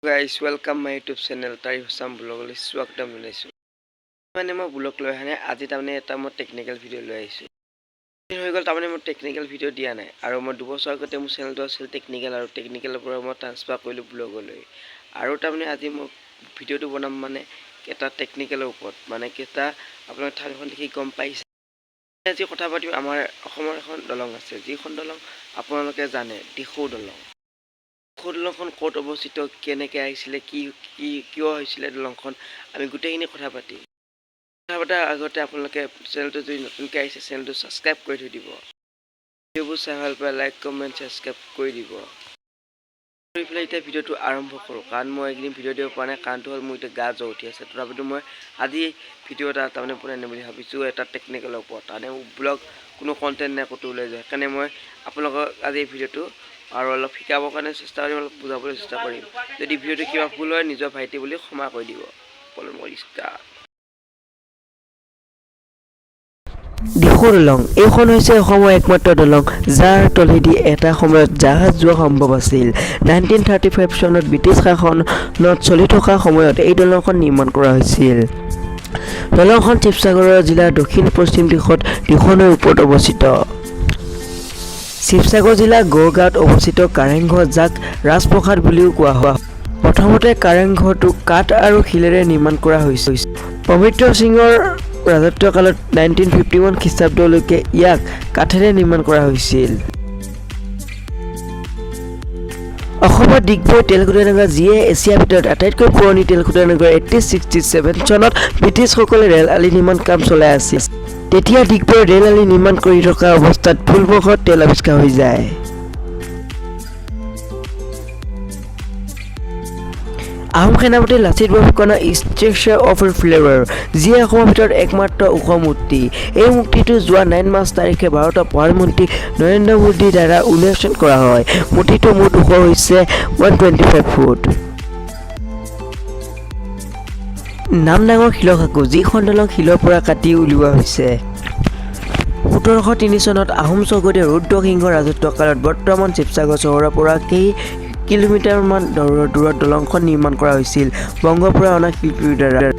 Guys, welcome my YouTube channel তাৰিফ Assam ব্লগলৈ স্বাগতম জনাইছোঁ। মানে মই ব্লগ লৈ অহা নাই আজি, তাৰমানে এটা মই টেকনিকেল ভিডিঅ' লৈ আহিছোঁ। দিন হৈ গ'ল, তাৰমানে মই টেকনিকেল ভিডিঅ' দিয়া নাই। আৰু মই 2 বছৰ আগতে মোৰ চেনেলটো আছিল টেকনিকেল আৰু টেকনিকেলৰ পৰা মই ট্ৰান্সফাৰ কৰিলোঁ ব্লগলৈ। আৰু তাৰমানে আজি মই ভিডিঅ'টো বনাম মানে এটা টেকনিকেলৰ ওপৰত, মানে কেইটা আপোনালোকে ঠাইখন দেখি গম পাইছে। আজি কথা পাতিম, আমাৰ অসমৰ এখন দলং আছে, যিখন দলং আপোনালোকে জানে, দিখৌ দলং। দিখৌ দলংখন ক'ত অৱস্থিত, কেনেকৈ আহিছিলে, কি কি কিয় হৈছিলে দলংখন, আমি গোটেইখিনি কথা পাতিম। কথা পতাৰ আগতে আপোনালোকে চেনেলটো যদি নতুনকৈ আহিছে, চেনেলটো ছাবস্ক্ৰাইব কৰি থৈ দিব। ভিডিঅ'বোৰ চাই ভাল পায়, লাইক, কমেণ্ট, ছাবস্ক্ৰাইব কৰি দিব। কৰি পেলাই এতিয়া ভিডিঅ'টো আৰম্ভ কৰোঁ, কাৰণ মই এইকেইদিন ভিডিঅ' দিব পৰা নাই। কাৰণটো হ'ল মোৰ এতিয়া গা জ্বৰ উঠি আছে। তথাপিতো মই আজি ভিডিঅ' এটা তাৰমানে বনাই আনিম বুলি ভাবিছোঁ এটা টেকনিকেলৰ ওপৰত। তাৰমানে মোৰ ব্লগ কোনো কণ্টেণ্ট নাই, ক'তো ওলাই যায়। সেইকাৰণে মই আপোনালোকক আজি এই ভিডিঅ'টো আৰু অলপ শিকাবৰ কাৰণে চেষ্টা কৰিম, অলপ বুজাবলৈ চেষ্টা কৰিম। যদি ভিডিঅ'টো কিবা ভুল হয়, নিজৰ ভাইটি বুলি ক্ষমা কৰি দিব। মই ষ্টাৰ্ট। দিখৌ দলং এইখন হৈছে অসমৰ একমাত্ৰ দলং, যাৰ তলেদি এটা সময়ত জাহাজ যোৱা সম্ভৱ আছিল। 1935 চনত ব্ৰিটিছ শাসনত চলি থকা সময়ত এই দলংখন নিৰ্মাণ কৰা হৈছিল। দলংখন শিৱসাগৰৰ জিলাৰ দক্ষিণ পশ্চিম দিশত দিখৌ নৈৰ ওপৰত অৱস্থিত। শিৱসাগৰ জিলাৰ গড়গাঁৱত অৱস্থিত কাৰেংঘৰ, যাক ৰাজপ্ৰসাদ বুলিও কোৱা হয়। প্ৰথমতে কাৰেংঘৰটো কাঠ আৰু শিলেৰে নিৰ্মাণ কৰা হৈছিল। পবিত্ৰ সিঙৰ ৰাজত্বকালত 1951 খ্ৰীষ্টাব্দলৈকে ইয়াক কাঠেৰে নিৰ্মাণ কৰা হৈছিল। অসমৰ ডিগবৈ তেল শোধনাগাৰ, যিয়ে এছিয়াৰ ভিতৰত আটাইতকৈ পুৰণি তেল শোধনাগাৰ। 1867 চনত ব্ৰিটিছসকলে ৰেল আলি নিৰ্মাণ কাম চলাই আছিল। তেতিয়া ডিগবৈ ৰেল আলি নিৰ্মাণ কৰি থকা অৱস্থাত ভুলবশত তেল আৱিষ্কাৰ হৈ যায়। আহোম সেনাপতি লাচিত বৰফুকনৰ ষ্টেচাৰ অফ ফ্লেভাৰ, যিয়ে অসমৰ ভিতৰত একমাত্ৰ ওখ মূৰ্তি। এই মূৰ্তিটো যোৱা 9 মাৰ্চ তাৰিখে ভাৰতৰ প্ৰধানমন্ত্ৰী নৰেন্দ্ৰ মোদীৰ দ্বাৰা উন্মোচন কৰা হয়। মূৰ্তিটোৰ মুঠ ওখ হৈছে 125 ফুট। নামদাঙৰ শিলৰ সাঁকো, যিখন দলং শিলৰ পৰা কাটি উলিওৱা হৈছে। 1703 চনত আহোম স্বৰ্গদেউ ৰুদ্ৰসিংহৰ ৰাজত্বকালত বৰ্তমান শিৱসাগৰ চহৰৰ পৰা কেই কিলোমিটাৰমান দূৰত দলংখন নিৰ্মাণ কৰা হৈছিল বংগৰ পৰা অনা শিল্পীৰ দ্বাৰা।